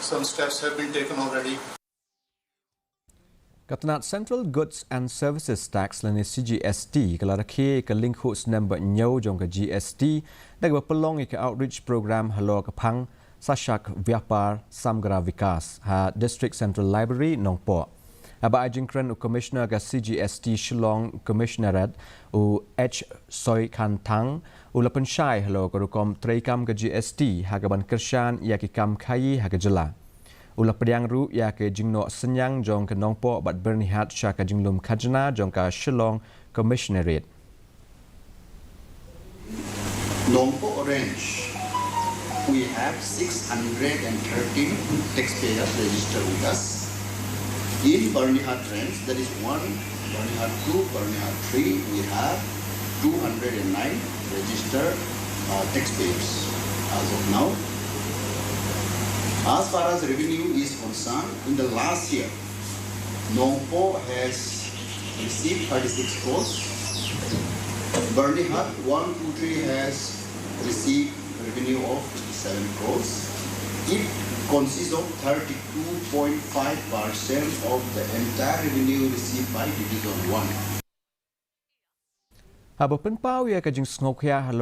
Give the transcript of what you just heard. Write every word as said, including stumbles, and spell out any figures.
Some steps have been taken already. Ka tnat Central Goods and Services Tax lane C G S T ka la rakhe ka lyngkhuh snem ba hynñiew jong ka G S T da kaba pynlong ïa ka outreach program halor ka phang Sashak Vyapar Samgra Vikas ha District Central Library Nongpoh. Haba ai jingkren u Commissioner ka C G S T Shillong Commissionerate u H Soi Khan Thang u la pynshai halor ka rukom treikam ka G S T ha kaban kyrshan ïa ki kam khaïi ha ka jylla. U la pdiang ruh ïa ka jingnoh synñiang jong ka Nongpoh bad Byrnihat sha ka jinglum khajna jong ka Shillong Commissionerate. Nongpoh Range, we have six hundred and thirteen taxpayers registered with us. In Byrnihat Range, that is one, Byrnihat two, Byrnihat three, we have two hundred and nine registered uh, taxpayers as of now. As far as revenue is concerned, in the last year, Nongpoh has received thirty-six crores. Byrnihat one two three has received revenue of fifty-seven crores. It consists of thirty-two point five percent of the entire revenue received by Division one. Haba pynpaw ïa ka jingsngewkhia halor